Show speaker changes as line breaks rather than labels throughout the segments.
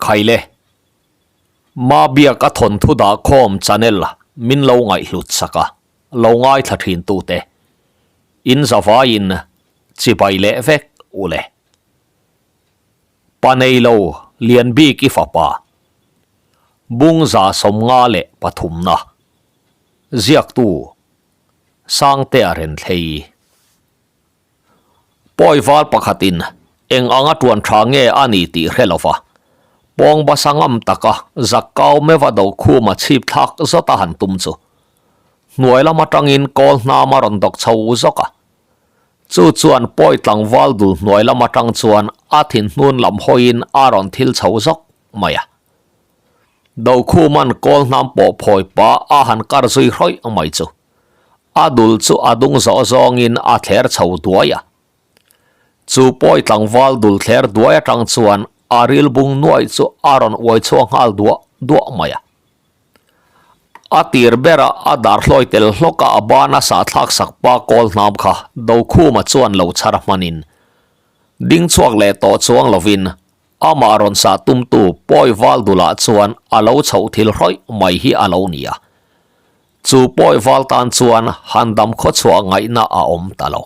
Khaile. Mabiak a thawnthu dah khawm channel min lo ngaihhlut sak a, lo ngaithla thin tute. In zavaiin chibai leh vek u le. Pa neilo lian bik i fapa. Bungza 53na. Ziaktu Sangtea Renthlei. Pawi val pakhatin eng anga tuan tha nge a ni tih hre lova, pawng basa ngam taka zak kau meuha do khuma chhip thlak zawt a han tum chu hnuai lam atangin kawl hnam a rawn dawk chho zawk a. Chu chuan pawi tlangval dul hnuai lam atang chuan a thin hnun lam hawiin a rawn thil chho zawk mai a. Dokhuman kawl hnam pawh phawi pa a han kar zui hrawih mai chu. A dul chu a dung zawh zawngin a thler chho duai a. Chu pawi tlangval dul thler duai atang chuan a ril bung nuaih chu a rawn uai chhuak nghal duah duah mai a. A tir bera a dar hlawi tel hlawk a a ban a sahthlak sak pa kawl hnam kha Dokhuma chuan lo chhar hmanin ding chhuak leh tawh chuang lovin amah rawn sah tumtu pawi val dulah chuan a lo chhoh thil hrawih mai hi a lo ni a. Chu pawi val tan chuan han dam khaw chhuah ngaihna a awm ta lo.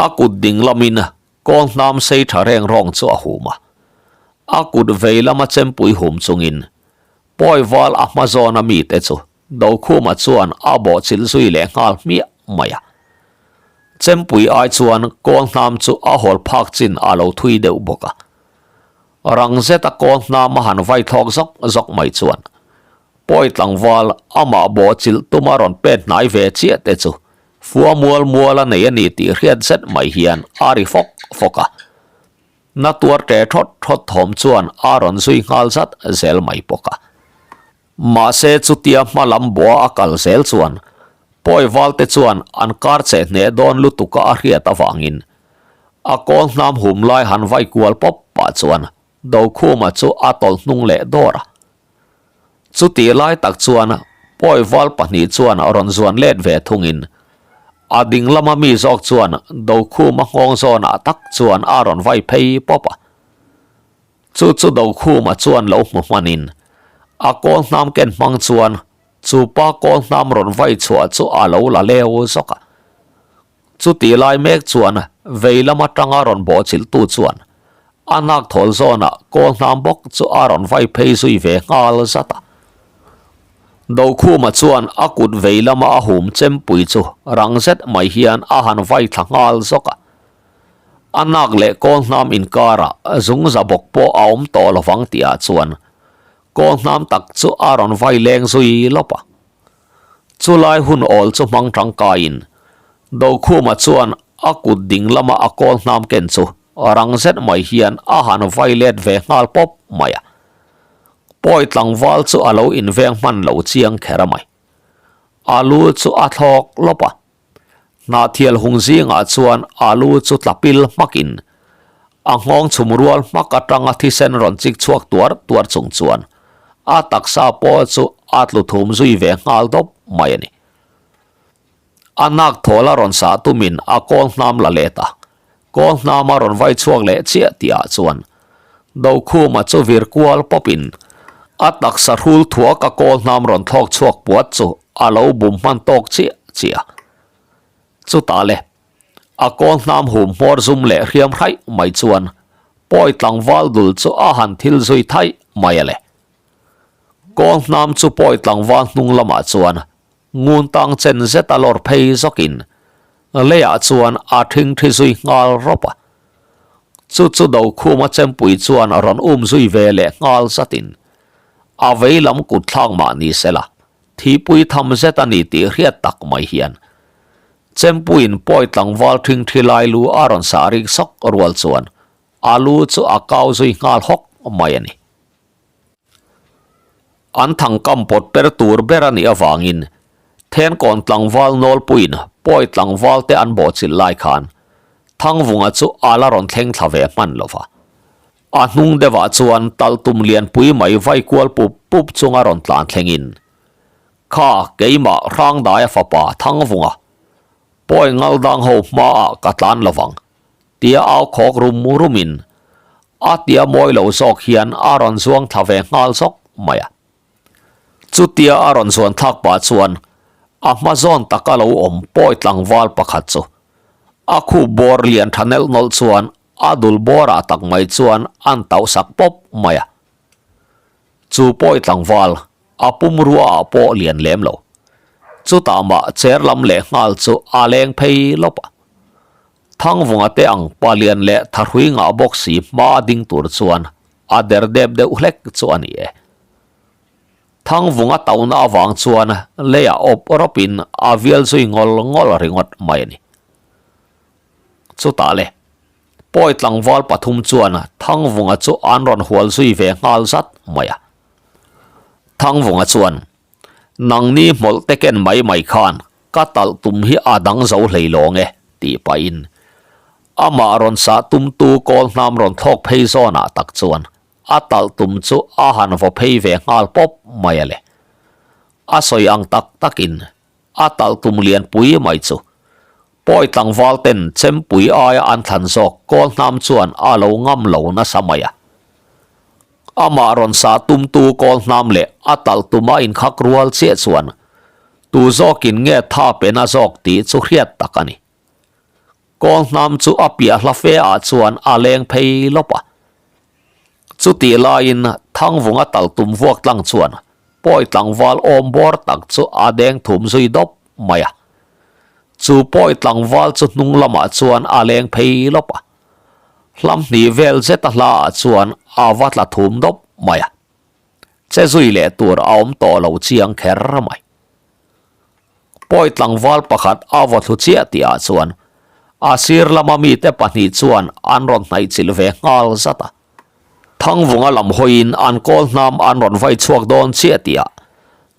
A kut ding lamin kawl hnam sei tha reng rawng chu a hum a. A kut vei lama chempui hum chungin pawi val a hma zawna mite chu Dokhuma chuan a bawhchilh zui leh nghal hmiah mai a. Chempui ai chuan kawl hnam chu a hawl phak chin a lo thui deuh bawk a. Rang zeta kawl hnam a han vai thlawk zawk zawk mai chuan Pawi tlangval amah bawhchilh tuma rawn pet hnai ve chiah te chu fua mual mual a nei a ni tih hriat zet mai hian a ri fawk fawk a. Na tuar ṭe ṭhawt ṭhawt thawm chuan a rawn zui nghal zat zel mai bawk a. Mahse chutia hma lam bua a kal zel chuan pawi val te chuan an kar cheh hneh dawn lutuk a a hriat avangin a kawl hnam hum lai han vai kual pawp pah chuan Dokhuma chu a tawlh hnung leh dawr a. Chutih lai tak chuan pawi val pahnih chuan rawn zuan let ve thungin a ding lama mi zawk chuan Dokhuma nghawng zawnah tak chuan a rawn vai phei pawp a. Chu chu Dokhuma chuan lo hmu hmanin a kawl hnam ken hmang chuan chu pa kawl hnam rawn vai chhuah chu a lo la leu zawk a. Chutih lai mek chuan vei lam atanga rawn bawhchilhtu chuan a nak thawl zawnah kawl hnam bawk chu a rawn vai phei zui ve nghal zat a. Dokhuma chuan a kut vei lama a hum chempui chu rang zet mai hian a han vai thla nghal zawk a. A nak leh kawl hnam inkarah zungza bawk pawh a awm tawh lovang tihah chuan kawl hnam tak chu a rawn vai leng zui lawp a. Chulai hun awl chu hmang tangkaiin Dokhuma chuan a kut ding lama a kawl hnam ken chu rang zet mai hian a han vai let ve nghal pawp mai a. Pawi tlangval chu a lo inveng hman lo chiang kher a mai. A lu chu a thlawk lawp a. Hnahthial hung zingah chuan a lu chu tla pil hmakin a nghawng chhum rual hmak atanga thisen rawn chik chhuak tuar tuar chung chuan a taksa pawh chu a tlu thum zui ve nghal dawp mai a ni. A nak thawl a rawn sah tumin a kawl hnam la let a, kawl hnam a rawn vai chhuak leh chiah tihah chuan Dokhuma chu vir kual pawpin a taksa hrul thuak a kawl hnam rawn thlawk chhuak puat chu a lo bum hman tawk chiah chiah a. Chutah le, a kawl hnam hum hmawr zum leh hriam hraih mai chuan pawi tlangval dul chu a han thil zui thaih mai a le. Kawl hnam chu pawi tlangval hnung lamah chuan ngun tang chen zet a lawr phei zawkin leiah chuan a thingthi zui nghal rawp a. Chu chu Dokhuma chempui chuan rawn um zui ve leh nghal zatin a vei lam kut thlak mah ni se la, thihpui tham zet a ni tih hriat tak mai hian chempuiin pawi tlangval thingthi lai lu a rawn sah rik sawk rual chuan a lu chu a kau zui nghal hawk mai a ni. An thangkam pawt per tur ber a nih avangin Thenkawn tlangval nawlpuiin pawi tlangval te an bawhchilh lai khan Thangvunga chu a la rawn thleng thla ve hman lo va. A hnung deuhah chuan taltum lianpui mai vai kual pup pup chunga rawn tlan thlengin, Kha keimah Hrangdaia fapa Thangvunga, pawi ngal dang ho hmaah ka tlan lovang, tia au khawk rum rumin. A tia mawi lo zawk hian a rawn zuang thla ve nghal zawk mai a. Chutia a rawn zuan thlak pah chuan a hma zawn taka lo awm pawi tlangval pakhat chu a khup bawr lian tha nelh nawlh chuan a dul bawrah tak mai chuan an tauh sak pawp mai a. Chu pawi tlangval a pumrua ah pawh lian lem lo. Chutah mah cher lam leh nghal chu a leng phei lawp a. Thangvunga te ang palian leh thahrui ngah bawk si hma ding tur chuan a der dep deuh hlek chu a ni e. Thangvunga tauhna avang chuan leiah awp rawpin a vial zui ngawl ngawl ringawt mai a ni. Chutah le, Pawi tlangval pathum chuan Thangvunga chu an rawn hual zui ve nghal zat mai a. Thangvunga chuan, Nangni hmawlh te ken mai mai khan ka talh tum hi a dang zo hlei lawng e, tih pahin amah rawn sah tumtu kawl hnam rawn thlawk phei zawnah tak chuan a talh tum chu a han vaw phei ve nghal pawp mai a le. A sawi ang tak takin A talh tum lian pui mai chu. Pawi tlangval ten chempui aia an thlan zawk kawl hnam chuan a lo ngam lo nasa mai a. Amah rawn sah tumtu kawl hnam leh a talh tum a inkhak rual chiah chuan tu zawkin nge tha pe na zawk tih chu hriat tak a ni. Kawl hnam chu a piah hla fe ah chuan a leng phei lawp a. Chutih laiin Thangvunga tal tum vuak tlang chuan pawi tlangval awm bawr tak chu a deng thum zui dawp mai a. Chu pawi tlangval chu hnung lamah chuan a leng phei lawp a. Hlam hnih vel zeta hla ah chuan a va tla thum dawp mai a. Che zui leh tur a awm tawh lo chiang kher mai. Pawi tlangval pakhat a vaw thlu chiah tih ah chuan a sir lama mite pahnih chuan an rawn hnaih chilh ve nghal zat a. Thangvunga lam hawiin an kawl hnam an rawn vai chhuak dawn chiah tih ah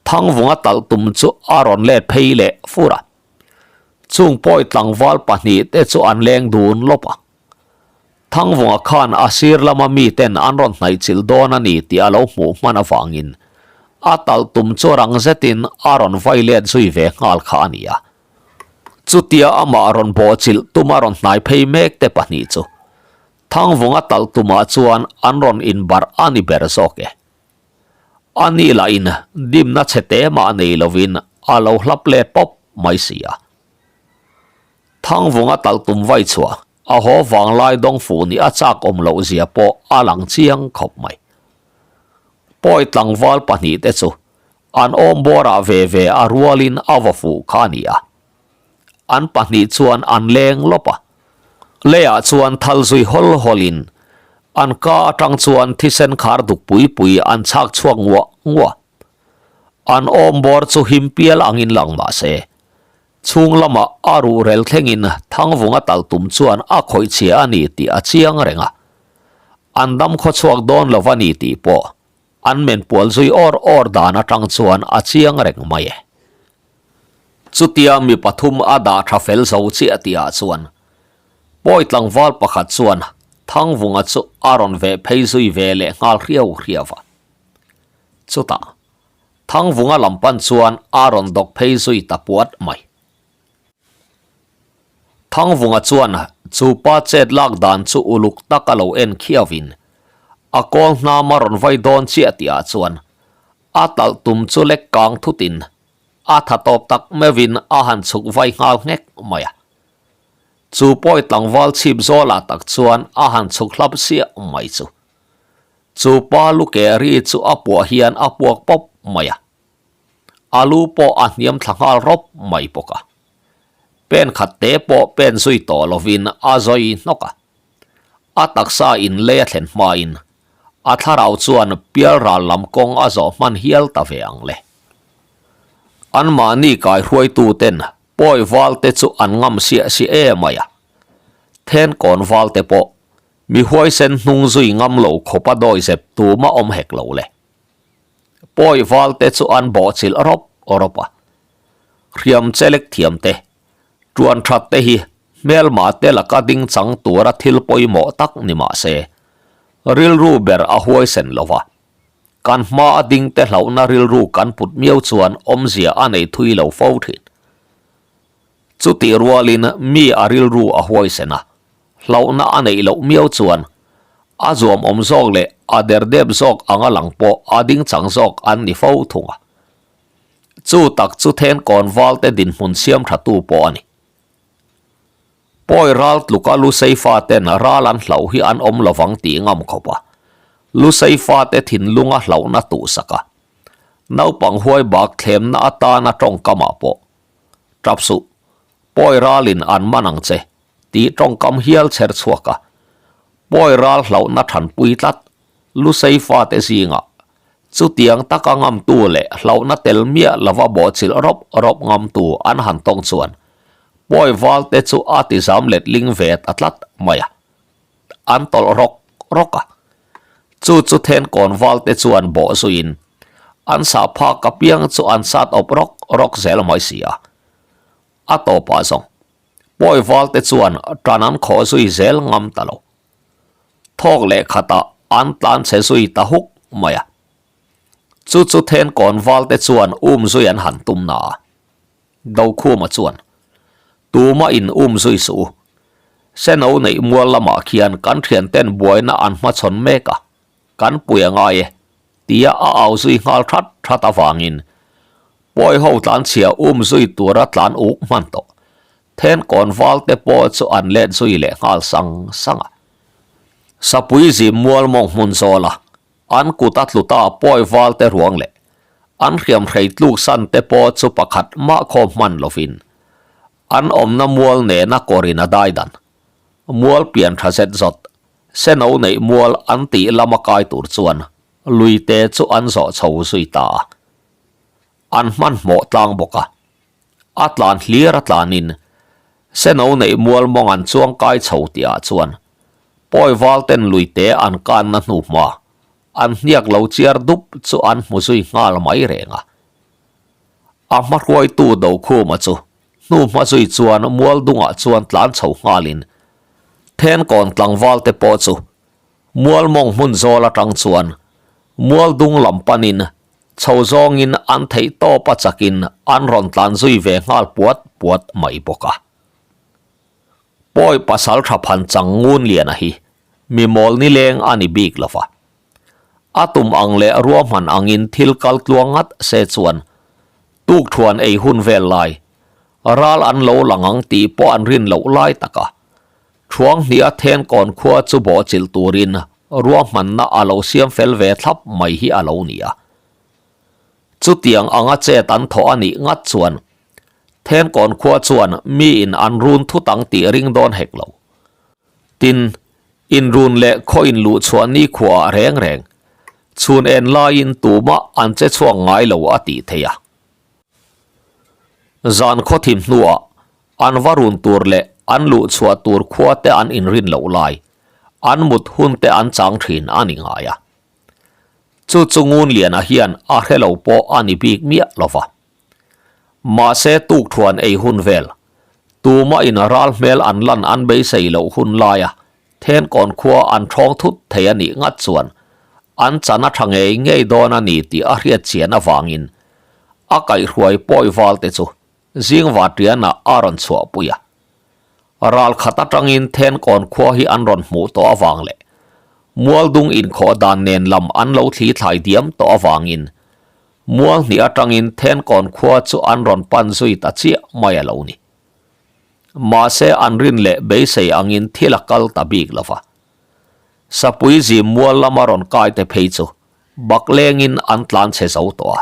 Thangvunga talh tum chu a rawn let phei leh fur a. Chung pawi tlangval pahnih te chu an leng dun lawp a. Thangvunga khan a sir lama miten an rawn hnaih chilh dawn a ni tih a lo hmuh hman avangin a talh tum chu rang zetin a rawn vai let zui ve nghal kha a ni a. Chutia amah rawn bawh chilh tum a rawn hnai phei mek te pahnih chu Thangvunga talh tumah chuan an rawn inbarh a ni ber zawk e. A ni lahin dimna chhe te mah nei lovin a lo hlap let pawp mai si a. Thangvunga talh tum vai chhuah A haw vanglai dawng fuh nih a chak awm loh zia pawh a lang chiang khawp mai. Pawi tlangval pahnihte chu an awm bawrah ve ve a rualin a va fuh kha a ni a. An pahnih chuan an leng lawp a. Leiah chuan thal zui hawl hawlin an ka atang chuan thisen khar duk pui pui an chhak chhuak nguah nguah. An awm bawr chu him pial angin lang mah se Chhung lamah a ruhrel thlengin Thangvunga tal tum chuan a khawih chhia a ni tih a chiang reng a. An dam khaw chhuak dawn lo a ni tih pawh an men pual zui awr awr dan atang chuan a chiang reng mai e. Chutia mi pathum a dah tha fel zo chiah tihah chuan Pawi tlangval pakhat chuan Thangvunga chu a rawn veh phei zui ve leh nghal hriau hriau a. Chutah Thangvunga lam pan chuan a rawn dawk phei zui ta puat mai. Thangvunga chuan chu pa chet lak dan chu uluk tak a lo en khiauin a kawl hnam a rawn vai dawn chiah tihah chuan a talh tum chu lek kang thutin a tha tawp tak meuhin a han chhuk vai nghal nghek mai a. Chu pawi tlangval chhip zawlah tak chuan a han chhuk hlap siah mai chu. Chu pa lu ke ri chu a puah hian a puak pawp mai a, a lu pawh a hniam thla nghal rawp mai bawk a. Pen khat te pawh pen zui tawh lovin a zawi hnawk a. A taksa in lei a thlen hmain a thlarau chuan pialral lam kawng a zawh hman hial ta ve ang le. Anmahni kaihruaitu ten pawi val te chu an ngam siah siah em mai a, thenkawn val te pawh Mi huaisen hnung zui ngam lo khawpa dawi zep tuma awm hek lo le. Pawi val te chu an bawhchilh rawp rawp a. Hriam chelek thiam te, tuan that te hi hmelma te laka ding chang tura thil pawimawh tak ni mah se, rilru ber a huaisen lo va. Kan hma a ding te hlauhna rilru kan put miau chuan awmzia a nei thui lo fo thin. Chutih rualin mi a rilru a huaisen a, Hlauhna a neih loh miau chuan. A zuamawm zawk leh a derdep zawk anga lang pawh a dingchang zawk an ni fo thung a. Chu tak chu Thenkawn valte dinhmun siam thatu pawh a ni. Pawi ral tluka Lusei faten ral an hlauh hi an awm lovang tih ngam khawp a, Lusei fate thinlunga hlauhna tuhsak a, naupang huai bak thlemna atana tawngkamah pawh, Tap suh, pawi ralin an man ang che, tih tawngkam hial chher chhuak a, pawi ral hlauhna thanpui tlat Lusei fate zingah chutiang taka ngamtu leh hlauhna tel miah lova bawhchilh rawp rawp ngamtu an han tawng chuan pawi valte chu a ti zam let ling ve ta tlat mai a, an tawlh rawk rawk a. Chu chu thenkawn valte chuan bawh zuiin an sah phak apiang chu an sat awp rawk rawk zel mai si a, a tawpah zawng pawi valte chuan tan an khawh zui zel ngam ta lo. Thawk leh khatah an tlan chhe zui ta huk mai a. Chu chu Thenkawn valte chuan um zui an han tum na a. Dokhuma chuan, Tuma in um zui suh u. Seno neih mual lamah khian kan thianten buaina an hmachhawn mek a, kan pui a ngai e, tia a au zui nghal that that avangin pawi ho tlanchhia um zui tura tlan uk hman tawh. Thenkawn valte pawh chu an let zui leh nghal sang sang a. Sapui zim mual mawng hmun zawla an kut a tlu ta pawi valte ruang leh an hriamhrei tluk san te pawh chu pakhat mah khaw hman lovin an awmna mual nena kawrin a dai dan mual pian tha zet zawt seno neih mual an tih lama kai tur chuan luite chu an zawh chho zui ta a. An hmanhmawh tlang bawk a. A tlan hlir a tlanin Seno neih mual mawng an chuang kai chho tihah chuan pawi val ten luite an kanna hnu hma an hniak lo chiar dup chu an hmu zui nghal mai reng a. A hmahruaitu Dokhuma chu hnu hma zui chuan mual dungah chuan tlan chho nghalin Thenkawn tlangval te pawh chu mual mawng hmun zawl atang chuan mual dung lam panin Chho zawngin an theih tawp a chakin an rawn tlan zui ve nghal puat puat mai bawk a. Pawi pasal tha phan chang ngun liana hi mi mawl nileng a ni bik lo va. A tum ang leh ruahman angin thil kal tluang ngat se chuan tukthuan ei hun vel lai ral an lo lang ang tih pawh an rin loh lai taka Thuang hnih a Thenkawn khua chu bawhchilh turin ruahmanna a lo siam fel ve thlap mai hi a lo ni a. Chutiang anga chet an thawh a nih ngat chuan Thenkawn khua chuan miin an run thut ang tih ring dawn hek lo. Tin, inrun leh khaw inluhchhuah nikhuaah reng reng chhun en laiin tumah an che chhuak ngai lo a tih theih a. Zan khaw thim hnuah An va run tur leh an luh chhuah tur khua te an inrin loh lai, an mut hun te an chang thin a ni ngai a. Chu chu Ngunliana hian a hre lo pawh a ni bik miah lo va. Mahse tukthuan ei hun vel, tumah in ral hmel an lan an beisei loh hun laia Thenkawn khua an thawng thut thei a nih ngat chuan an chan a tha ngei ngei dawn a ni tih a hriat chian avangin a kaihhruai pawi val te chu Zing Vatianah a rawn chhuahpui a. Ral khat atangin Thenkawn khua hi an rawn hmuh tawh avang leh Mualdung inkhawh dan nen lam an lo thli thlai diam tawh avangin Mual hnih atangin Thenkawn khua chu an rawn pan zui ta chiah mai a lo ni. Mahse an rin leh beisei angin thil a kal ta bik lo va. Sapui zim mual lama rawn kai te phei chu baklengin an tlan chhe zo tawh a.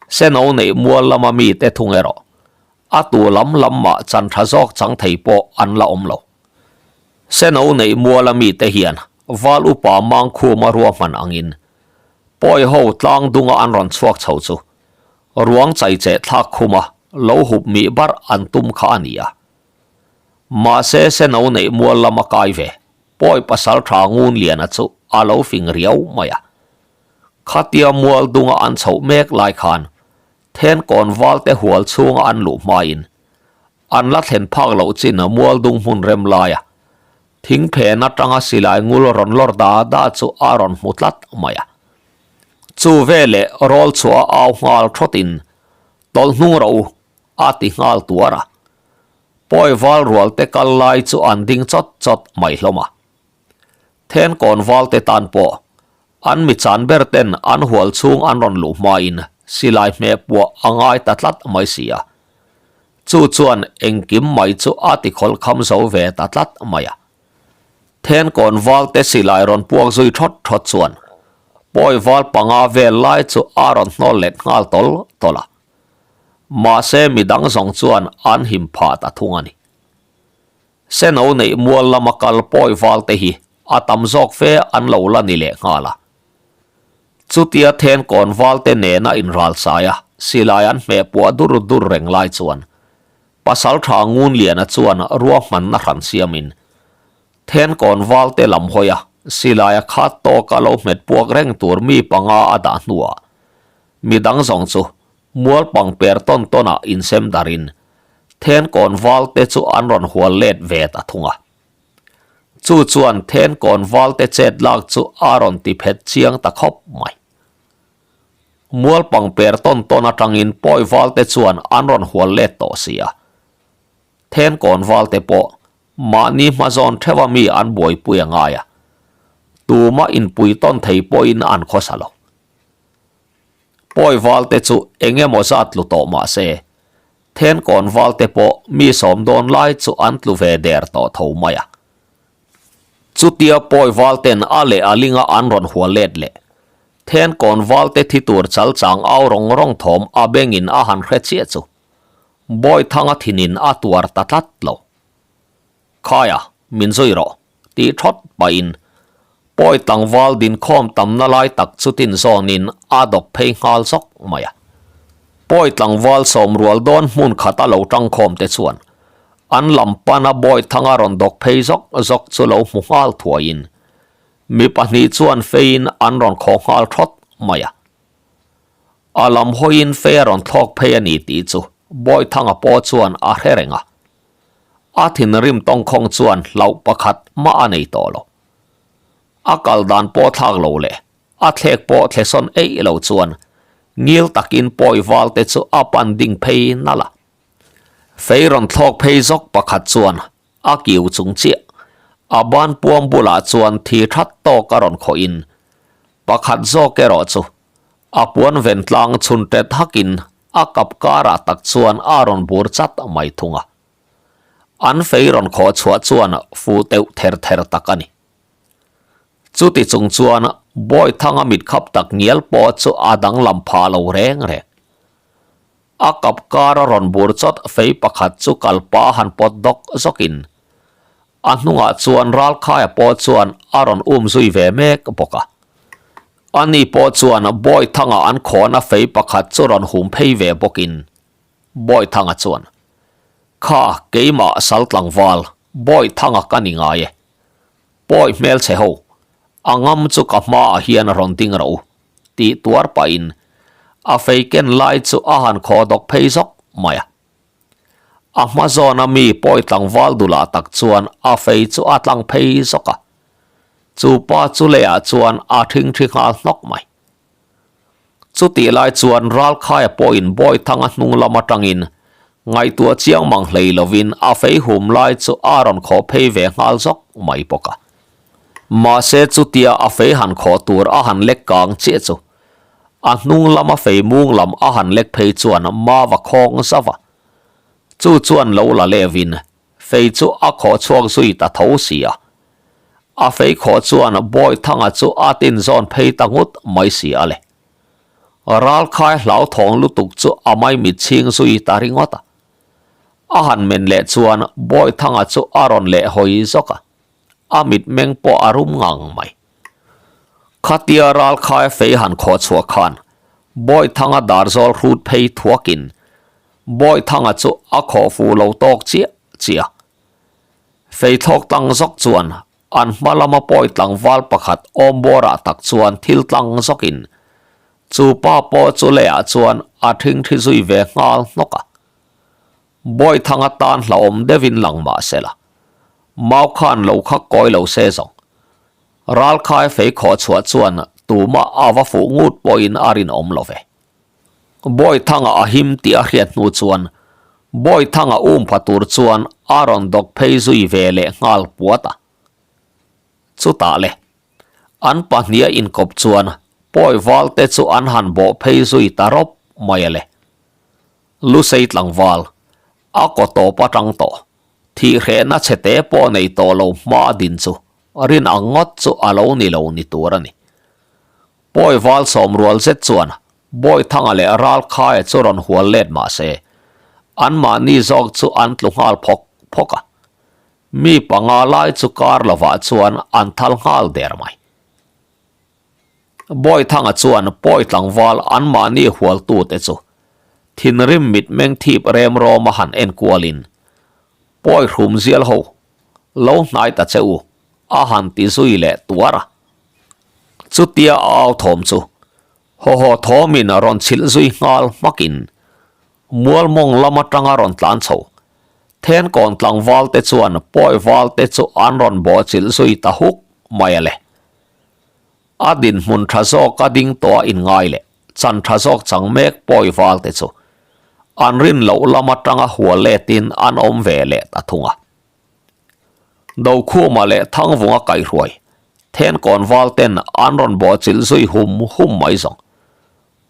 Seno neih mual lama mite thung erawh a tu lam lam mah chan tha zawk chang thei pawh an la awm lo. Seno neih muala mite hian val upa Mangkhuma ruahman angin pawi ho tlang dunga an rawn chhuak chho chu ruang chaicheh thlak khuma lo hup mih barh an tum kha a ni a. Mahse Seno neih mual lama kai ve pawi pasal tha Ngunliana chu a lo fing riau mai a. Khatia mual dunga an chhoh mek lai khan Thenkawn valte hual chhunga an luh hmain an la thlen phak loh chin mual dung hmun rem laia thing phen atanga silai ngul rawn lawr da da chu a rawn hmu tlat mai a. Chu veleh rawl chhuah a au nghal thawtin tawlh hnung rawh u a ti nghal tuar a. Pawi val rualte kal lai chu an ding chawt chawt mai hlawm a. Thenkawn valte tan pawh an mi chan ber ten an hual chhung an rawn luh hmain silai hmeh puah a ngai ta tlat mai si a. Chu chuan engkim mai chu a ti khawlh kham zo ve ta tlat mai a. Thenkawn valte silai rawn puak zui thawt thawt chuan pawi val panga vel lai chu a rawn hnawl let nghal tawl tawl a. Mahse midang zawng chuan an him phah ta thung a ni. Seno neih mual lama kal pawi val te hi a tam zawk fe an lo la ni leh nghal a. Chutia Thenkawn val te nena inralsai a silai an hmeh puah dur dur reng lai chuan Pasaltha Ngunliana chuan ruahmanna hran siamin Thenkawn val te lam hawi a silai a khat tawka lo hmet puak reng tur mi panga a dah hnuah midang zawng chu Mual pangper tawn tawnah insem darin Thenkawn valte chu an rawn hual let ve ta thung a. Chu chuan Thenkawn valte chet lak chu a rawn ti phet chiang ta khawp mai. Mual pangper tawn tawn atangin pawi valte chuan an rawn hual let tawh si a. Thenkawn valte pawh mahni hmazawn theuha mi an buaipui a ngai a. Tuma inpui tawn thei pawhin an khawsa lo. Pawi valte chu eng emaw zat tlu tawh mah se, Thenkawn valte pawh mi sawm dawn lai chu an tlu ve der tawh tho mai a. Chutia pawi valten a leh a linga an rawn hua let leh, Thenkawn valte thi tur chal chang au rawng rawng thawm a bengin a han hre chiah chu Bawithanga thinin a tuar ta tlat lo. Khaia, min zui rawh, tih thawt pahin pawi tlangval dinkhawm tamna lai tak chu tin zawnin a dawk phei nghal zawk mai a. Pawi tlangval sawm rual dawn hmun khata lo tangkhawm te chuan an lam pana Bawithanga rawn dawk phei zawk zawk chu lo hmu nghal thuaiin mi pahnih chuan feiin an rawn khaw nghal thawt mai a. A lam hawiin fei a rawn thlawk phei a ni tih chu Bawithanga pawh chuan a hre reng a. A thinrim tawngkhawng chuan hlauh pakhat mah a nei tawh lo. A kal dan pawh thlak lo leh a thlek pawh thle sawn eih lo chuan ngil takin pawi val te chu a pan ding phei nalh a. Fei rawn thlawk phei zawk pakhat chuan a kiu chung chiah a ban puam bulah chuan thi that tawk a rawn khawhin pakhat zawk erawh chu a puan ven tlang chhun tet hakin A kap karah tak chuan a rawn bur chat mai thung a. An fei rawn khawh chhuah chuan fu teuh ther ther tak a ni. Chuti chung chuan Bawithanga mit khap tak ngial pawh chu a danglam phah lo reng reng. A kap kara rawn bur chawt fei pakhat chu kalpa han pawt dawk zawkin a hnungah chuan Ralkhaia pawh chuan a rawn um zui ve mek bawk a. Ani pawh chuan Bawithanga an khawna fei pakhat chu rawn hum phei ve bawkin Bawithanga chuan, Kha, keimah sal tlangval, Bawithanga ka ni ngai e. Pawi hmelchhe ho, a ngam chu ka hmaah hian rawn ding rawh u, tih tuar pahin a fei ken lai chu a han khaw dawk phei zawk mai a. A hma zawna mi pawi tlangval dulah tak chuan a fei chu a tlang phei zawk a. Chu pa chu leiah chuan a thingthi nghal hnawk mai. Chutih lai chuan Ralkhaia pawhin Bawithanga hnung lam atangin ngaihtuah chiang mang hlei lovin a fei hum lai chu a rawn khawh phei ve nghal zawk mai bawk a. Mahse chutia a fei han khawh tur a han lek kang chiah chu A hnung lama fei mung lam a han lek phei chuan ma va khawng zauh a. Chu chuan lo la levin fei chu a khawh chhuak zui ta tho si a. A fei khawh chuan Bawithanga chu a tin zawn phei ta ngut mai si a le. Ralkhai hlauthawng lutuk chu a maimit chhing zui ta ringawt a. A han men leh chuan Bawithanga chu a rawn leh hawi zawk a. A mitmeng pawh a rum ngang mai. Khatia ralkhaia fei han khawh chhuah khan Bawithanga darzawl hrut phei thuakin Bawithanga chu a khawh fuh lo tawk chiah chiah a. Fei thlawk tlang zawk chuan an hma lama pawi tlangval pakhat awm bawrah tak chuan thil tlang zawkin chu pa pawh chu leiah chuan a thingthi zui ve nghal hnawk a. Bawithanga tan hlauhawm deuhin lang mah se la, mau khan lo kha kawi lo se zawng. Ralkhai fei khawh chhuah chuan tumah a va fuh ngut pawhin a rinawm lo ve. Bawithanga a him tih a hriat hnu chuan Bawithanga um pha tur chuan a rawn dawk phei zui ve leh nghal puat a. Chutah le. An pahniha inkawp chuan pawi val te chu an han bawh phei zui ta rawp mai a le. Lusei tlangval, a kaw tawp atang tawh, thih hrehna chhe te pawh nei tawh lo hma a din chu rin ang ngawt chu a lo ni lo ni tur a ni. Pawi val sawm rual zet chuan Bawithanga leh Ralkhaia chu rawn hual let mah se, anmahni zawk chu an tlu nghal phawk phawk a. Mi panga lai chu kar lovah chuan an thal nghal der mai. Bawithanga chuan pawi tlangval anmahni hualtute chu thinrim mitmeng thip rem rawma han en kualin, Pawi hrum zial ho, lo hnai ta che u, a han ti zui leh tuar a. Chutia a au thawm chu haw haw thawmin a rawn chhilh zui nghal hmakin Mualmawng lam atanga rawn tlan chho. Thenkawn tlangval te chuan pawi val te chu an rawn bawhchilh zui ta huk mai a le. A dinhmun tha zawk a ding tawh a inngai leh chan tha zawk chang mek pawi val te chu an rin loh lam atanga hual letin an awm ve leh ta thung a. Dokhuma leh Thangvunga kaihruai Thenkawn val ten an rawn bawhchilh zui hum hum mai zawng.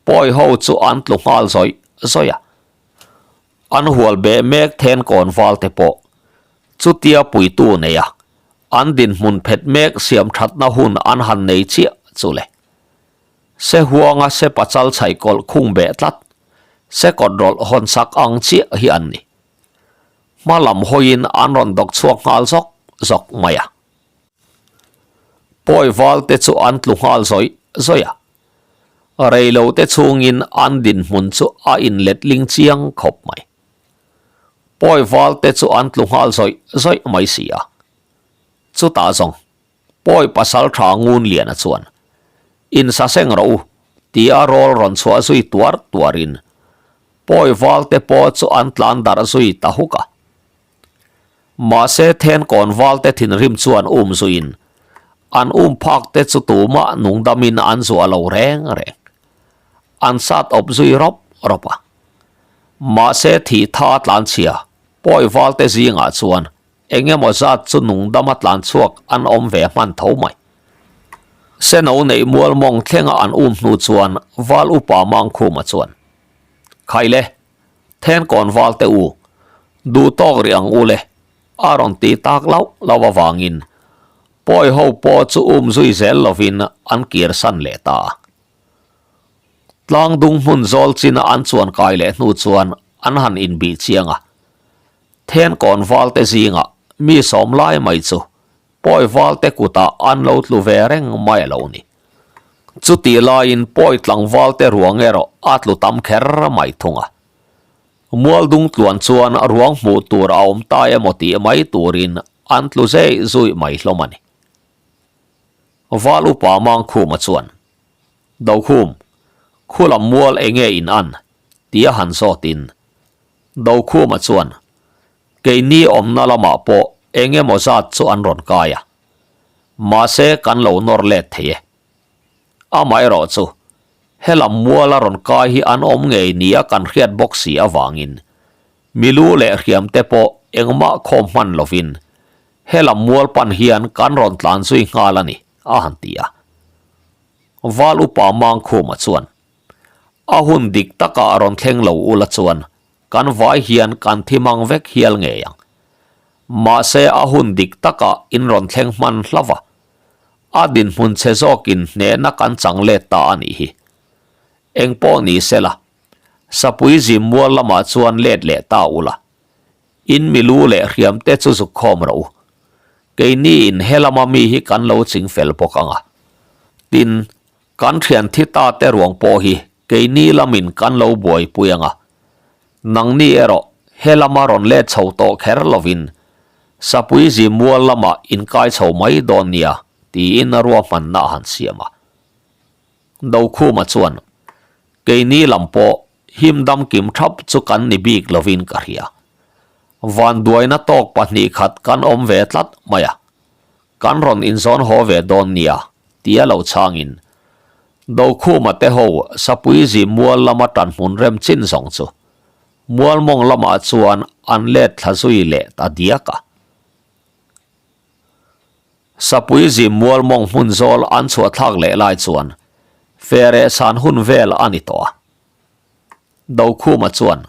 Pawi ho chu an tlu nghal zawih zawih a. An hual beh mek Thenkawn val te pawh chutia puitu nei a, an dinhmun phet mek siam thatna hun an han nei chiah chu le. Se huanga se pachal chhaih kawlh khung beh tlat, se kawt rawlh hawn sak ang chiah hi an ni. Hma lam hawiin an rawn dawk chhuak nghal zawk zawk mai a. Pawi val te chu an tlu nghal zawih zawih a. Reilo te chhungin an dinhmun chu a inletling chiang khawp mai. Pawi val te chu an tlu nghal zawih zawih mai si a. Chutah zawng Pawi pasal tha ngun liana chuan, Insa seng rawh u, tia rawl rawn chhuah zui tuar tuarin Pawi val te pawh chu an tlan darh zui ta huk a. Mahse Thenkawn val te thinrim chuan um zuiin an um phak te chu tumah nungdamin an zuah lo reng reng. An sat awp zui rawp rawp a. Mahse thih tha tlanchhia Pawi val te zingah chuan Eng emaw zat chu nungdama tlan chhuak an awm ve hman tho mai. Seno neih mual mawng thlenga an um hnu chuan Val upa Mangkhuma chuan, Khaile, Thenkawn val te u, duh tawk rih ang u le, a rawn ti tak lauh lauh avangin pawi ho pawh chu um zui zel lovin an kir san leh ta a. Tlangdung hmun zawl china an chuan kai leh hnu chuan an han inbih chiang a. Thenkawn valte zingah mi sawm lai mai chu pawi valte kutah an lo tlu ve reng mai a lo ni. Chutih laiin pawi tlangvalte ruang erawh a tlu tam kher mai thung a. Mualdung tluan chuan ruang hmuh tur a awm ta emaw tih mai turin an tlu zei zui mai hlawm a ni. Val upa Mangkhuma chuan, Dokhum, khulam mual enge in an? tia han zawtin Dokhuma chuan, Keini awmna lamah pawh eng emaw zat chu an rawn kai a, mahse kan lo nawr let thei e. Amaherawh chu, helam muala rawn kai hi an awm ngei nia kan hriat bawk si avangin milu leh hriamte pawh engmah khawm hman lovin helam mual pan hian kan rawn tlan zui nghal a ni, a han ti a. Val upa Mangkhuma chuan, A hun dik takah rawn thleng lo ula chuan kan vai hian kan thi mang vek hial ngei ang. Mahse a hun dik takah in rawn thleng hman hlauh a, a dinhmun chhe zawkin hnehna kan chang let ta a nih hi. Engpawh ni sela, Sapui zim mual lamah chuan let leh ta ula, in milu leh hriam te chu zuk khawm rawh u. Keini in helama mi hi kan lo ching fel bawk ang a. Tin, Kan thian thi ta te ruang pawh hi keini lamin kan lo buaipui ang a, nangni erawh he lama rawn let chho tawh kher lovin Sapui zi mual lamah inkai chho mai dawn nia tiin a ruahmanna a han siam a. Dokhuma chuan, Keini lam pawh him dam kim thap chu kan ni bik lovin ka hria. Vanduaina tawk 2 khat kan awm ve tlat mai a. Kan rawn inzawn haw ve dawn nia, tia lo chhangin Dokhuma te ho Sapui zi mual lama tanhmun rem chin zawng chu Mualmawng lamah chuan an let thla zui leh ta diak a. Sapui zim mual mawng hmun zawl an chhuah thlak leh lai chuan Fereh san hun vel a ni tawh a. Dokhuma chuan,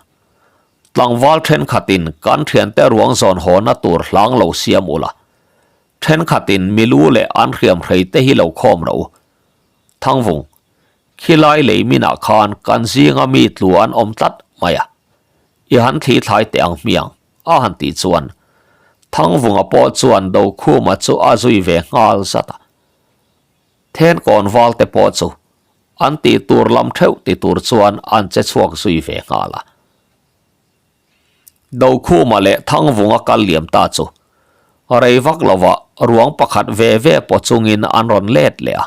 Tlangval thenkhatin kan thiante ruang zawn hawna tur hlang lo siam ula, thenkhatin milu leh an hriam hrei te hi lo khawm rawh u. Thangvung, khilai lei minah khan kan zinga mi tlu an awm tlat mai a, i han thli thlai teh ang hmiang, a han tih chuan Thangvunga pawh chuan Dokhuma chu a zui ve nghal zat a. Thenkawn valte pawh chu an tih tur lam theuh ti tur chuan an che chhuak zui ve nghal a. Dokhuma leh Thangvunga kal liam ta chu rei vak lovah ruang pakhat ve ve paw chungin an rawn let leh a.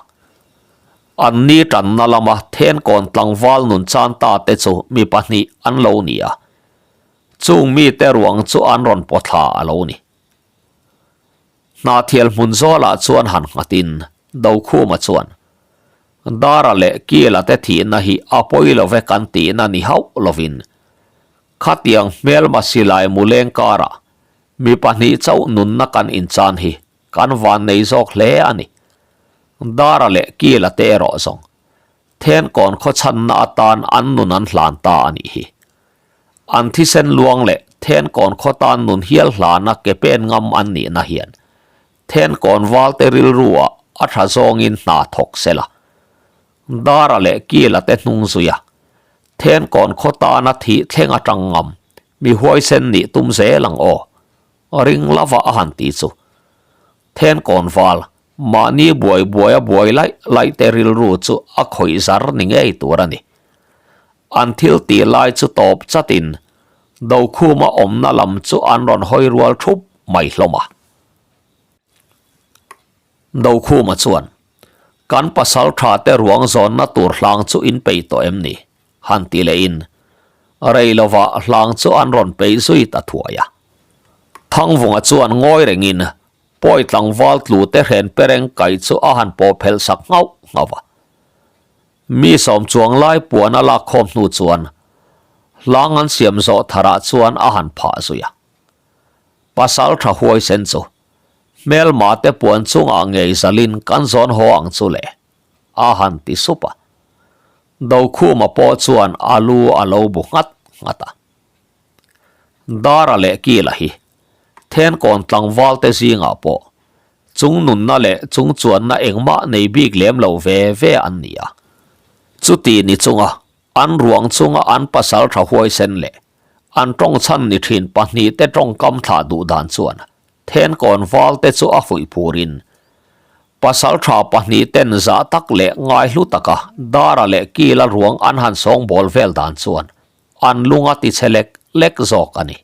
An ni tanna lama Thenkawn tlangval nun chan ta te chu mi pahnih an lo ni a. Chung mite ruang chu an rawn paw thla a lo ni. Hnahthial hmun zawlah chuan han nghatin Dokhuma chuan, Dara leh Kila te thihna hi a pawi lo ve kan tihna ni hauh lovin, khatiang hmelma silai muleng karah mi pahnih chauh nunna kan inchan hi kan vannei zawk hle a ni. Dara leh Kila te erawh zawng Thenkawn khawchhanna atan an nun an hlan ta a nih hi. An thisen luang leh Thenkawn khaw tan nun hial hlana ke pen ngam an nihna hian Thenkawn valte rilruah a tha zawngin hna thawk se la. Dara leh Kila te hnung zuia Thenkawn khaw tana thih thleng atang ngam mi huaisen nih tum zel ang aw. Ring lova a han ti chu Thenkawn val Mahni buai buaia buai laih laih te rilru chu a khawih zar ni ngei tur a ni. An thil tih lai chu tawp chatin Dokhuma awmna lam chu an rawn hawi rual thup mai hlawm a. Dokhuma chuan, Kan pasal tha te ruang zawnna tur hlang chu in peih tawh em ni? han ti lehin rei lovah hlang chu an rawn peih zui ta thuai a. Thangvunga chuan ngawi rengin Pawi tlangval tlu te hren pereng kai chu a han pawh phelh sak nghauh nghauh a. Mi sawm chuang lai puan a lak khawm hnu chuan hlang an siam zawh tharah chuan a han phah zui a. Pasal tha huaisen chu hmelma te puan chungah ngei zalin kan zawn haw ang chu le a han ti sup a. Dokhuma pawh chuan a lu a lo bu nghat nghat a. Dara leh Kila hi Thenkawn tlangval te zingah pawh chung nunna leh chung chuanna engmah nei bik lem lo ve ve an ni a. Chuti ni chunga an ruang chunga an pasal tha huaisen leh an tawngchhan ni thin pahnihte tawngkam thlah duh dan chuan Thenkawn val te chu a fuih phurin pasal tha pahnihten zah tak leh ngaihlu taka Dara leh Kila ruang an han sawngbawl vel dan chuan An lung a ti chhe lek lek zawk a ni.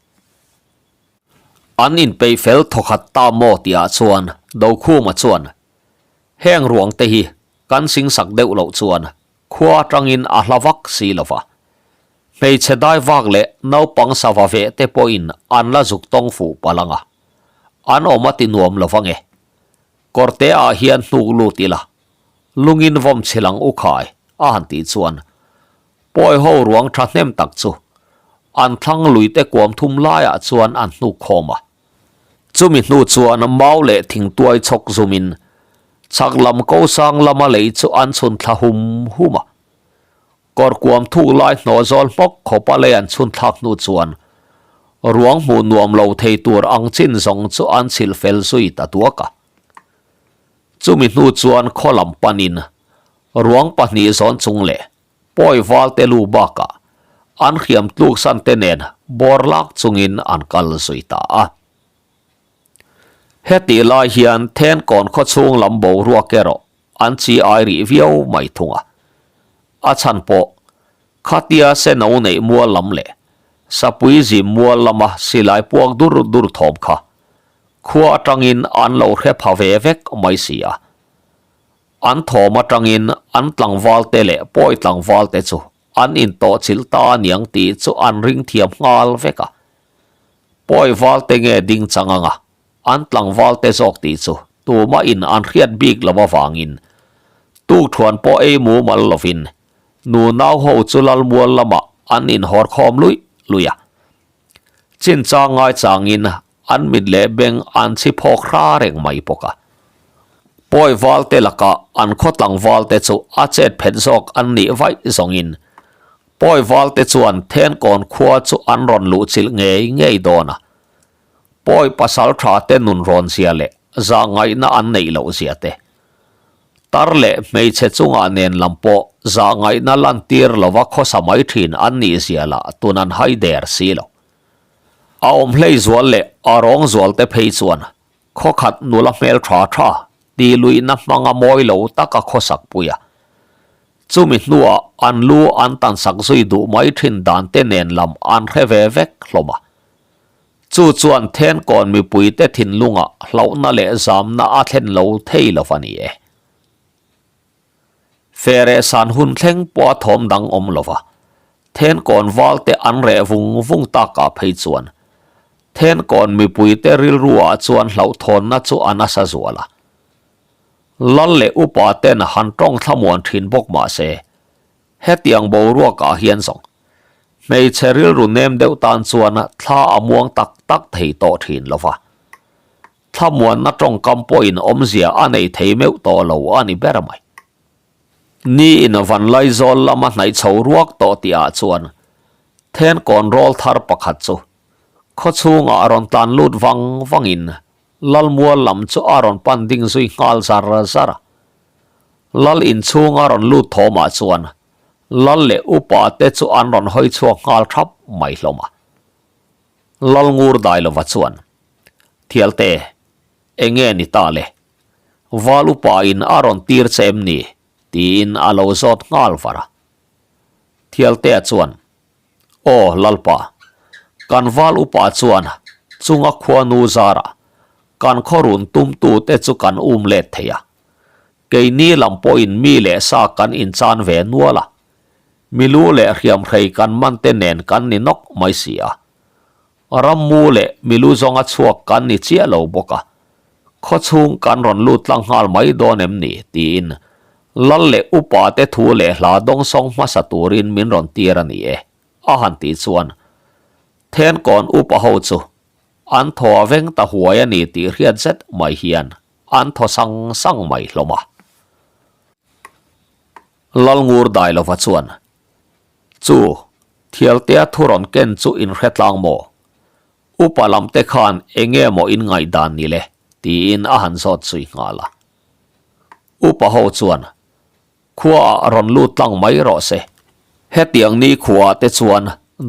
An inpeih fel thawkhat ta maw tihah chuan Dokhuma chuan, Heng ruang te hi kan singsak deuh loh chuan khua atangin a hla vak si lo va. Hmeichhe dai vak leh naupang sava veh te pawhin an la zuk tawng fuh palh ang a. An awm a ti nuam lo vang e. Kawrte ah hian hnuk lut ila, lungin vawm chhil ang u khai, a han tih chuan Pawi ho ruang thahnem tak chu an thlang luite kuam thum laiah chuan an hnuk khawm a. Chumi hnu chuan mau leh thingtuai chhawk zumin chhak lam ko sang lama lei chu an chhun thla hum hum a. Kawr kuam thuk lai hnawh zawl hmawk khawpa lei an chhun thlak hnu chuan ruang hmuh nuam lo thei tur ang chin zawng chu an chhilh fel zui ta duak a. Chumi hnu chuan khaw lam panin Ruang pahnih zawn chung leh pawi valte lu bakah an hriam tluksan te nen bawr lak chungin an kal zui ta a. Hetih lai hian Thenkawn khawchhung lam boruak erawh an chi ai rih viau mai thung a. A chhan pawh khatia seno neih mual lam leh sapui zim mual lama silai puak dur dur thawm kha khua atangin an lo hre pha ve vek mai si a. An thawm atangin an tlangvalte leh pawi tlangvalte chu an intawhchilh ta aniang tih chu an ring thiam nghal vek a. Pawi valte nge ding chang anga an tlangvalte zawk tih chu tumahin an hriat bik lo avangin tukthuan pawh ei mumal lovin nunau ho chu lalmual lamah an inhawr khawm luih luih a. Chinchang ngaichangin an mit leh beng an chhi phawk hra reng mai bawk a. Pawi valte lakah an khaw tlangvalte chu a chet phet zawk an nih vaih zawngin Pawi valte chuan Thenkawn khua chu an rawn luh chilh ngei ngei dawn a. Pawi pasal tha te nun rawn zia leh zahngaihna an neih loh zia te, tar leh hmeichhe chungah nen lam pawh zahngaihna lantir lova khawsa mai thin an nih zia lah tun an hai der si lo. A awm hlei zual leh a rawng zual te phei chuan Khawkhat nula hmel tha tha tih luihna hmanga mawi lo taka khawsak pui a. Chumi hnuah an lu an tansak zui duh mai thin dan te nen lam an hre ve vek hlawm a. Chu chuan Thenkawn mipuite thinlungah hlauhna leh zamna a thlen lo thei lo a ni e. Fereh san hun thleng pawh a thawm dang awm lo va, Thenkawn valte an reh vung vung takah phei chuan Thenkawn mipuite rilruah chuan hlauhthawnna chu a nasa zual a. Lal leh upa ten han tawng thlamuan thin bawk mah se, hetiang boruakah hian zawng hmeichhe rilru nem deuh tan chuan thla a muang tak tak thei tawh thin lo va. Thlamuanna tawngkam pawhin awmzia a nei thei meuh tawh lo a ni ber mai. Ni in Vanlaizawl lama hnaih chho ruak tawh tihah chuan Thenkawn rawl thar pakhat chu khawchhungah a rawn tlan lut vang vangin Lalmual lam chu a rawn pan ding zui nghal zar zar a. Lal inchhung a rawn lut thawmah chuan Lal leh upa te chu an rawn hawi chhuak nghal thap mai hlawm a. Lalngur Dailova chuan, Thialte, enge ni ta le? Val upa in a rawn tir che em ni? tiin a lo zawt nghal var a. Thialtea chuan, Aw Lalpa, kan val upa chuan chunga khuanu zarah kan khaw run tumtute chu kan um let thei a. Keini lam pawhin mi leh sa kan inchan ve nual a, milu leh hriamhrei kan man te nen kan ni nawk mai si a. Rammu leh milu zawnga chhuak kan ni chiah lo bawk a, khawchhung kan rawn lut tlang nghal mai dawn em ni? tiin Lal leh upa te thu leh hla dawngsawng hmasa turin min rawn tir a ni e, a han tih chuan Thenkawn upa ho chu an thaw a veng ta huai a ni tih hriat zet mai hian an thaw sang sang mai hlawm a. Lalngur Dailova chuan, Chu, Thialtea thu rawn ken chu in hre tlang maw? Upa lam te khan eng nge maw in ngaihdan ni le? tiin a han zawt zui nghal a. Upa ho chuan, Khuaah rawn lut tlang mai rawh se. Hetiang ni khuaah te chuan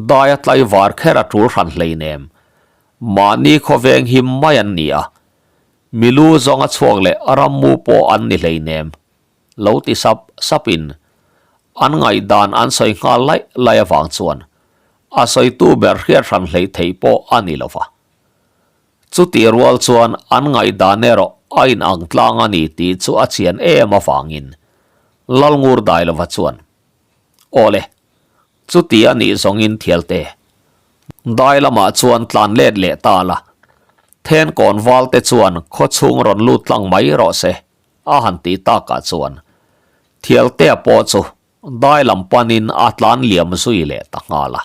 daia tlaivar kher a tul hran hleinem. Mahni khawveng him mai an ni a. Milu zawnga chhuak leh rammu pawh an ni hleinem. Lo ti sap sap in an ngaihdan an sawi nghal laih laih avang chuan a sawitu ber hriat hran hleih theih pawh a ni lo va. Chutih rual chuan an ngaihdan erawh a inang tlang a ni tih chu a chian em avangin Lalngur Dailova chuan, Aw le, chuti a nih zawngin Thialte, dai lamah chuan tlan let leh ta la, Thenkawn valte chuan khawchhung rawn lut tlang mai rawh se, A han tih takah chuan Thialtea pawh chu dai lam panin a tlan liam zui leh ta nghal a.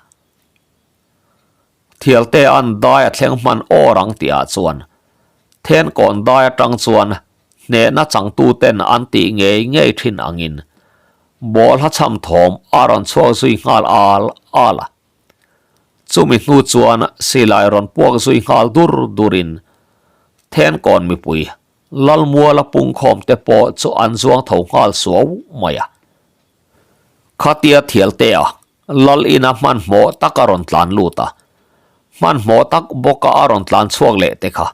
Thialtea'n dai a thleng hman awr ang tihah chuan Thenkawn dai atang chuan hnehna changtuten an tih ngei ngei thin angin bawlhla chham thawm a rawn chhuak zui nghal al al a. Chumi hnu chuan silai rawn puak zui nghal dur durin Thenkawn mipui Lalmuala pungkhawm te pawh chu an zuang tho nghal suau mai a. Khatia Thialtea Lal ina hmanhmawh tak a rawn tlan lut a, hmanhmawh tak bawka a rawn tlan chhuak leh te kha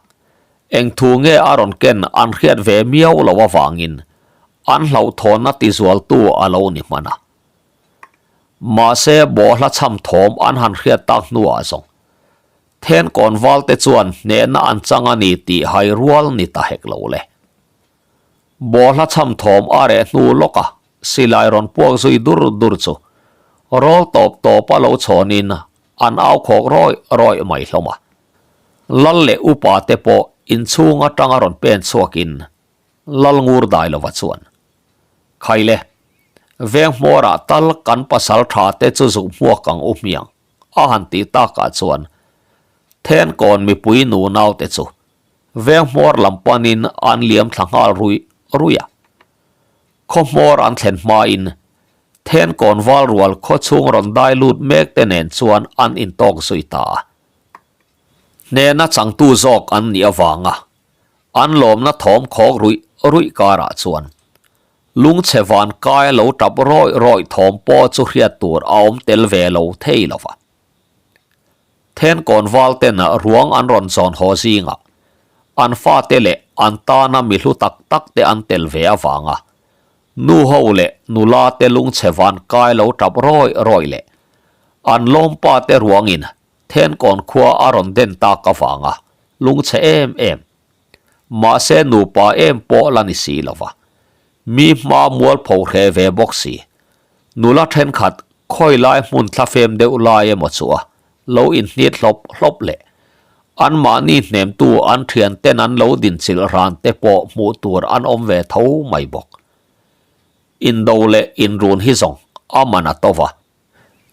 eng thu nge a rawn ken an hriat ve miau lo avangin an hlauhthawnna tizualtu a lo ni hman a. Mahse bawhhla chham thawm an han hriat tak hnuah zawng Thenkawn valte chuan hnehna an chang a ni tih hai rual ni ta hek lo le. Bawlhla chham thawm a reh hnu lawk a, silai rawn puak zui dur dur chu rawl tawp tawp a lo chhawnin an au khawk rawih rawih mai hlawm a. Lal leh upa te pawh inchhung atanga rawn pen chhuakin Lal ngur dai lova chuan, Khaile, veng hmawrah tal kan pasal tha te chu zuk hmuak ang u hmiang. A han tih takah chuan Thenkawn mipui nu naute chu veng hmawr lam panin an liam thla nghal ruih ruih a. Khaw hmawr an thlen hmain Thenkawn val rual khaw chhung rawn dai lut mek te nen chuan an intawk zui ta a. Hnehna changtu zawk an nih avanga an lawmna thawm khawk ruih ruih karah chuan lungchhe van kai lo tap rawih rawih thawm pawh chu hriat tur a awm tel ve lo thei lo va. Thenkawn val ten ruang an rawn zawn haw zingah an fate leh an tana mi hlu tak tak te an tel ve avanga nu ho leh nula te lungchhe van kai lo tap rawih rawih leh an lawmpa te ruangin Thenkawn khua a rawn den tak avanga lungchhe em em. Mahse nupa em pawh la ni si lova. Mi hma mualpho hre ve bawk si. Nula thenkhat khawi lai hmun thlafem deuh lai emaw chu a lo inhnit hlawp hlawp leh anmahni hnemtu an thian ten an lo dinchilh ran te pawh hmuh tur an awm ve tho mai bawk. Indo leh inrun hi zawng a man a to va.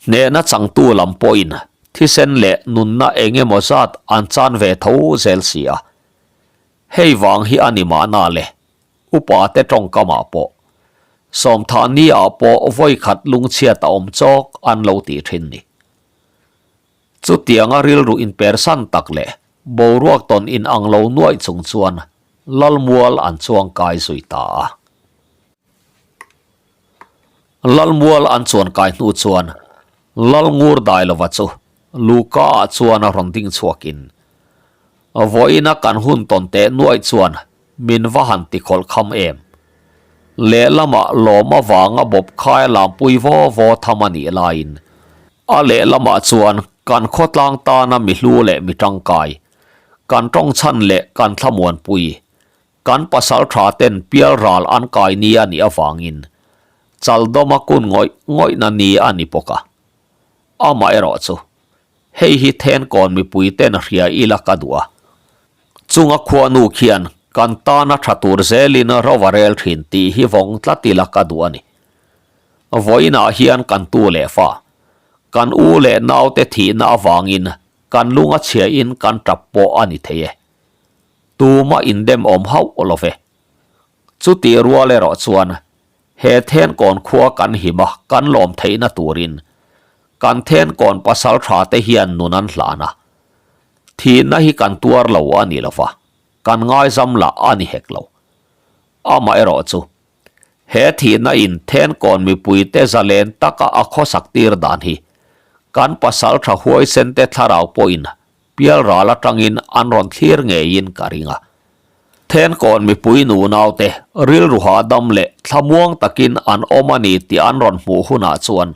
Hnehna changtu lam pawhin thisen leh nunna eng emaw zat an chan ve tho zel si a. Hei vang hi a ni mahna le, upa te tawngkamah pawh, Sawmthah ni ah pawh vawi khat lungchhiat a awm chawk an lo tih thin ni. Chutianga rilru inpersan tak leh boruak tawn in ang lo nuaih chung chuan Lalmual an chuang kai zui ta a. Lalmual an chuan kai hnu chuan Lalngur Dailova chu Luka ah chuan a rawn ding chhuakin vawiina kan hun tawn teh nuaih chuan min va han ti khawlh kham em. Lehlamah lawm avanga bawp khai a lampui vaw vaw tham a nih laiin a lehlamah chuan kan khawtlang tana mi hlu leh mi tangkai, kan tawngchhan leh kan thlamuanpui Kan pasal tha ten pial ral an kai ni a nih avangin Chaldawma kun ngawih ngawihna ni a ni bawk a. Amaherawh chu, hei hi Thenkawn mipui ten hria ila ka duh a. Chunga khuanu khian kan tana tha tur zelin ro a rel thin tih hi vawng tlat ila ka duh a ni. Vawiinah hian kan tu leh fa, kan u leh naute thihna avangin kan lung a chhiain kan tap pawh a ni thei e. Tuma indem awm hauh lo ve. Chutih rual erawh chuan he Thenkawn khua kan him a, kan lawm theihna turin kan Thenkawn pasal tha te hian nun an hlan a. Thihna hi kan tuar lo a ni lo va, kan ngaizam lah a ni hek lo. Amaherawh chu he thihna in Thenkawn mipuite zalen taka a khawsak tir dan hi kan pasal tha huaisen te thlarau pawhin Pialral atangin an rawn thlir ngeiin ka ring a. Thenkawn mipui nunaute rilru hahdam leh thlamuang takin an awm a ni tih an rawn hmuh hunah chuan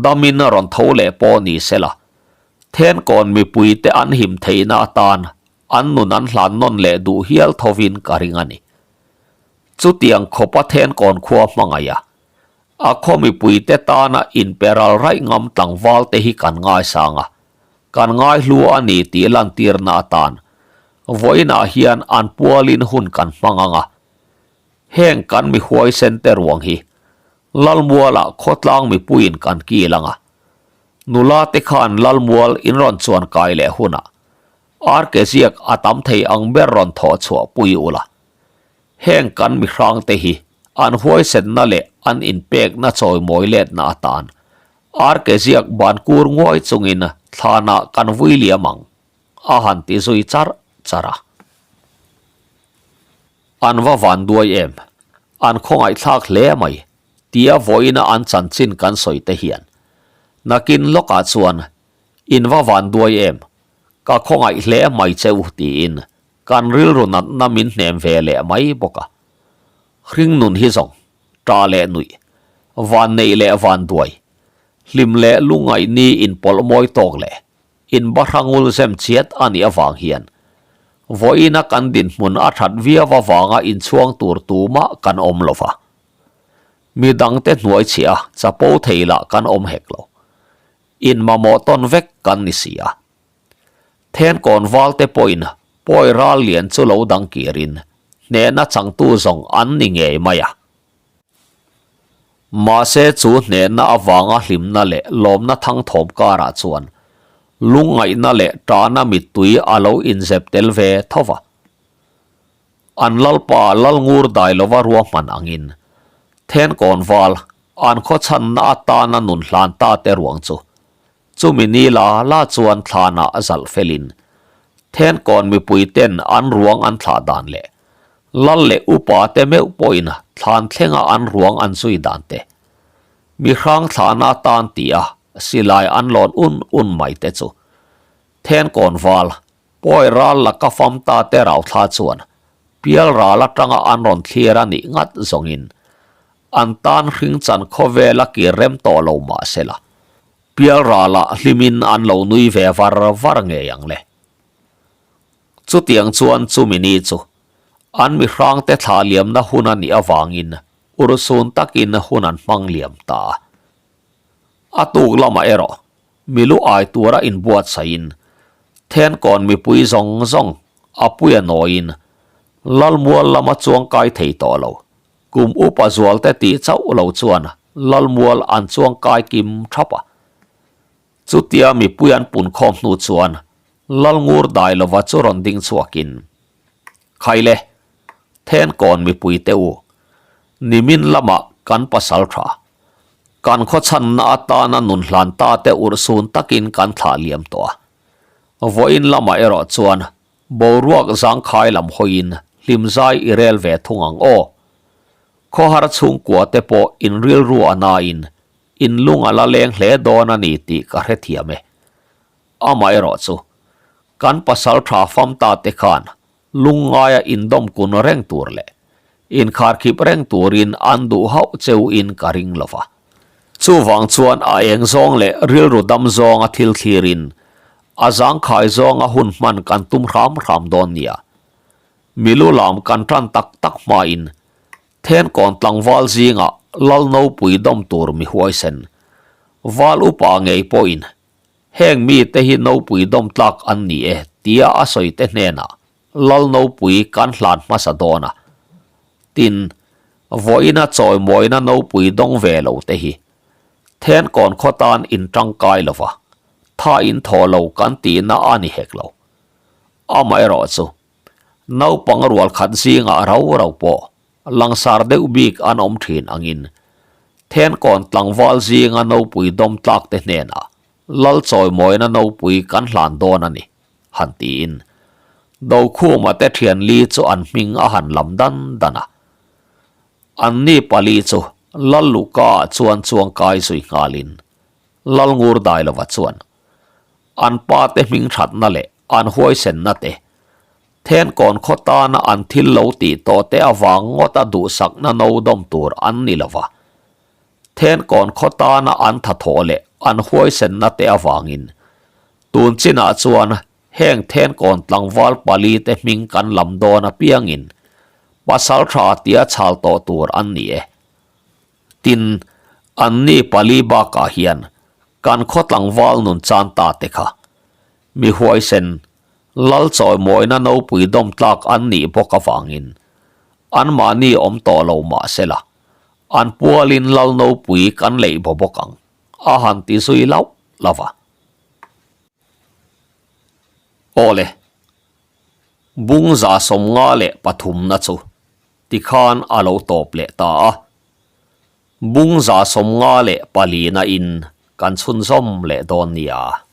damin rawn tho leh pawh ni sela, Thenkawn mipuite an him theihna atan an nun an hlan nawn leh duh hial thovin ka ring a ni. Chutiang khawpa Thenkawn khua hmangaih a, A khaw mipuite tana inpe ral raih ngam tlangval te hi kan ngaisang a, kan ngaihlu a ni tih lantirna atan vawiinah hian an pualin hun kan hmang ang a. Heng kan mi huaisen te ruang hi Lalmualah khawtlang mipuiin kan kil ang a. Nula te khan Lalmual in rawn chuan kai leh hunah arke ziak a tam thei ang ber rawn thawh chhuah pui ula. Heng kan mihrang te hi an huaisenna leh an inpekna chawimawi letna atan arke ziak ban kur nguai chungin thlanah kan vui liam ang, a han ti zui char char a. An va van duai em? An khawngaihthlak hle mai tia vawiina an chanchin kan sawi te hian nakin lawkah chuan in va van duai em? Ka khawngaih hle mai che u tiin Kan rilru natna min hnem ve leh mai bawk a. Hring nun hi zawng, ṭah leh nuih, van neih leh van duai, hlim leh lungngaih ni inpawlh mawi tawk leh inbahrangul zem chiat a nih avang hian vawiina kan dinhmun a ṭhat viau avanga inchhuang tur tumah kan awm lo va. Mi dangte hnuai chhiah a chapo thei lah kan awm hek lo. Inmamawh tawn vek kan ni si a. Thenkawn valte pawhin pawi ral lian chu lo dang kirin hnehna changtu zawng an ni ngei mai a. Mahse chu hnehna avanga hlimna leh lawmna thangthawm karah chuan lungngaihna leh tahna mittui a lo inzep tel ve tho va. An lalpa Lalngur Dailova ruahman angin Thenkawn val an khawchhanna atana nun hlan ta te ruang chu chumi ni la la chuan thlanah a zalh felin Thenkawn mipui ten an ruang an thlah dan leh Lal leh upa te meuh pawhin thlan thlenga an ruang an zui dan te mi hrang thlahna atan tia silai an lawn un un mai te chu Thenkawn val Pawi ral laka fam ta te rauthla chuan pial ral atanga an rawn thlir a nih ngat zawngin an tan hring chan khawvel a kir rem tawh lo mah sela, pial ralah hlimin an lo nui ve var var ngei ang le. Chutiang chuan chumi ni chu an mihrangte thlah liamna hun a nih avangin urhsun takin hun an hmang liam ta a. A tuk lamah erawh Milu ai tura inbuatsaihin Thenkawn mipui zawng zawng a pui a nawiin Lalmual lama chuang kai thei tawh lo. Kum upa zualte tih chauh lo chuan Lalmual an chuang kai kim thap a. Chutia mipui an punkhawm hnu chuan Lalngur Dailova chu rawn ding chhuakin, Khaile, Thenkawn mipuite u, nimin lamah kan pasal tha. Kan khawchhanna atana nun hlan ta te urhsun takin kan thlah liam tawh a. Vawiin lamah erawh chuan boruak zangkhai lam hawiin hlimzai i rel ve thung ang aw. Khawhar chhungkua te pawh in rilru a nain in lung a la leng hle dawn a ni tih ka hrethiam e. Amaherawh chu kan pasal tha fam ta te khan Lungngaia indawm kun reng tur leh inkharkhip reng turin an duh hauh cheu in ka ring lo va. Chuvang chuan a eng zawng leh rilru dam zawnga thil thlirin a zangkhai zawnga hun hman kan tum hram hram dawn nia. Milu lam kan tan tak tak hmain Thenkawn tlangval zingah Lal Nopui dawm tur mi huaisen Val upa ngei pawhin Heng mite hi nopui dawm tlak an ni e tia a sawi te hnenah Lal nopui kan hlan hmasa dawn a. Tin, vawiina chawimawina nopui dawng ve lo te hi Thenkawn khaw tan in tangkai lo va, tha in thaw lo kan tihna a ni hek lo. Amaherawh chu, naupang rual khat zingah rau rau pawh langsar deuh bik an awm thin angin Thenkawn tlangval zinga nopui dawm tlak te hnenah Lal chawimawina nopui kan hlan dawn a ni, han tiin Dokhuma te thianli chu an hming a han lam dan dan a. Anni pali chu Lal Luhka ah chuan chuang kai zui nghalin Lal Ngur Dailova chuan an pa te hming thatna leh an huaisenna te Thenkawn khaw tana an thil lo tih tawh te avang ngawta duhsakna no dawm tur an ni lo va. Thenkawn khaw tana an thathawh leh an huaisenna te avangin tun chinah chuan heng Thenkawn tlangval pali te hming kan lam dawn apiangin pasal tha tia chhal tawh tur an ni e. Tin, anni pali bakah hian kan khaw tlangval nun chan ta te kha mi huaisen Lal chawimawina nopui dawm tlak an nih bawk avangin anmahni awm tawh lo mah sela, an pualin lal nopui kan leih baw bawk ang, a han ti zui lauh lauh a. Aw le, bung 153na chu tikhan a lo tawp leh ta a, bung 154na in kan chhunzawm leh dawn nia.